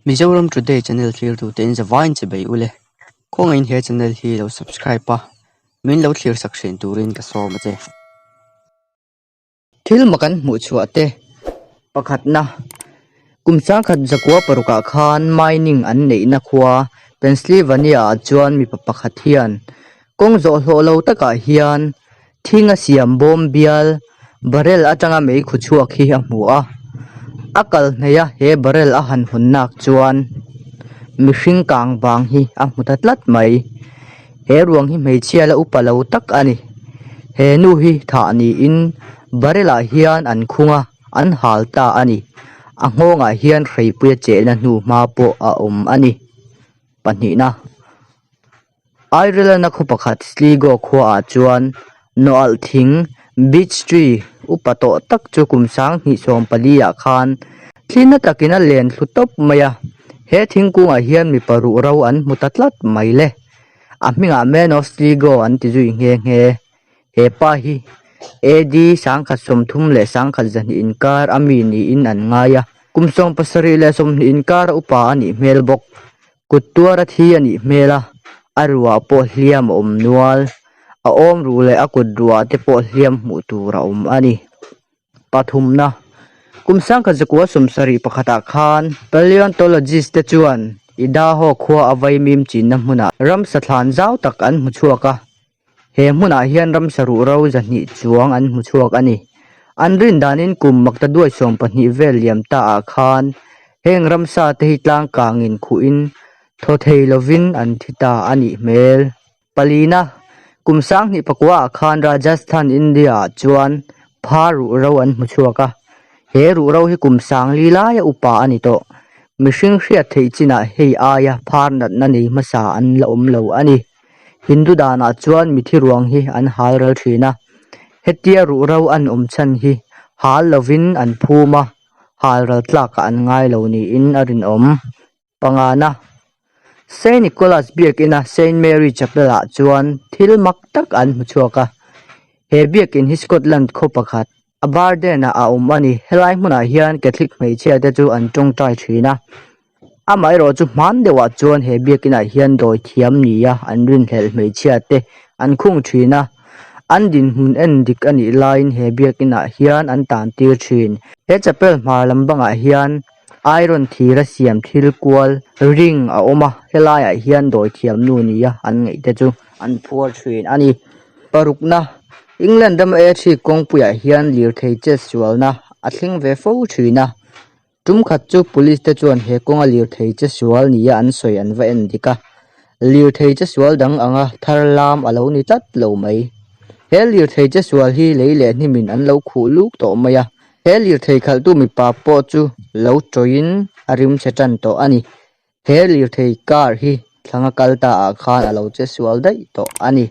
Mizoram Today channel thlirtu te in zavaiin che bei ule. Khawngaihin he channel hi lo subscribe a, min lo thlir sak thin turin ka sawm a che. Thil mak an hmuh chhuah te pakhatna kum sangkhat zakua parukah khan mining an neihna khua Pennsylvania ah chuan mipa pakhat hian kawng zawh hlawh lo takah hian thing a siam bawm bial barrel atanga mei khu chhuak hi a hmu a, a kal hnaih a he barrel a han hawn nak chuan mihring kang vang hi a hmu ta tlat mai. He ruang hi hmeichhia la upa lo tak a ni. He nu hi thah niin barrel ah hian an khung a, an hal ta a ni. A nghawngah hian hreipui a chehna hnu hma pawh a awm a ni. Pahnihna. Ireland-a khaw pakhat Sligo khuaah chuan nawalh thing, beech tree, upa tawh tak chu kum sanghnih 14 ah khan thli na takin a len thlu tawp mai a. He thingkungah hian mipa ruh ro an hmu ta tlat mai le. A hmingah Man of Sligo an ti zui nghe nghe. He pa hi AD 1930 leh 120 inkar a mi niin an ngai a. Kum 70 leh 20 inkar a upa a nih hmel bawk. Kut tuar a thi a nih hmel a, a ruah pawh hliam a awm nual. A awm ruh leh a kut ruah te pawh hliam hmuh tur a awm a ni. Pathumna, Kum 1971 pakhatah khan paleontologist te chuan Idaho khua a vaimim chinna hmunah ramsa thlan zau tak an hmu chhuak a. He hmunah hian ramsa ruh ro zahnih chuang an hmu chhuak a ni. An rin danin kum makta duai 12 vel liam ta ah khan heng ramsa te hi tlangkangin khuhin thaw thei lovin an thi ta a nih hmel. Palina, kum 2009 ah khan Rajasthan, India ah chuan phar ruh ro an hmu chhuak a. He ruh ro hi kum 4000 laia upa a ni tawh. Mihring hriat theih chinah hei aia phar natna nei hmasa an la awm lo a ni. Hindu danah chuan mithi ruang hi an hal ral thin a. Hetia ruh ro an awm chhan hi hal lovin an phum a, hal ral tlakah an ngai lo niin a rinawm. Pangana, Saint Nicholas biakina Saint Mary Chapel ah chuan thil mak tak an hmu chhuak a. He biakin hi Scotland khaw pakhat Aberdeen ah a awm a ni. Helai hmunah hian Catholic hmeichhia te chu an tawngtai thin a. Amaherawh chu hman deuhah chuan he biakinah hian dawi thiam nia an rinhlelh hmeichhia te an khung thin a. An dinhmun en dik a nih laiin he biakinah hian an tan tir thin. He chapel hmar lam bangah hian Iron thir a siam thil kual ring a awm a helaiah hian dawi thiam nu nia an ngaih te chu an phuar thin a ni. Parukna, England rama A3 kawngpuiah hian lirthei chet sualna a thleng ve fo thin a. Tum khat chu police te chuan he kawnga lirthei che sual nia an sawi an va en dik a. Lirthei che sual dang anga thar lam a lo ni tlat lo mai. He lirthei che sual hi lei leh hnimin an lo khuh luk tawh mai a. He lirthei khalhtu mipa pawh chu lo tawhin a rim chhe tan tawh a ni. He lirthei car hi thlanga kal ta ah khan a lo che sual daih tawh a ni.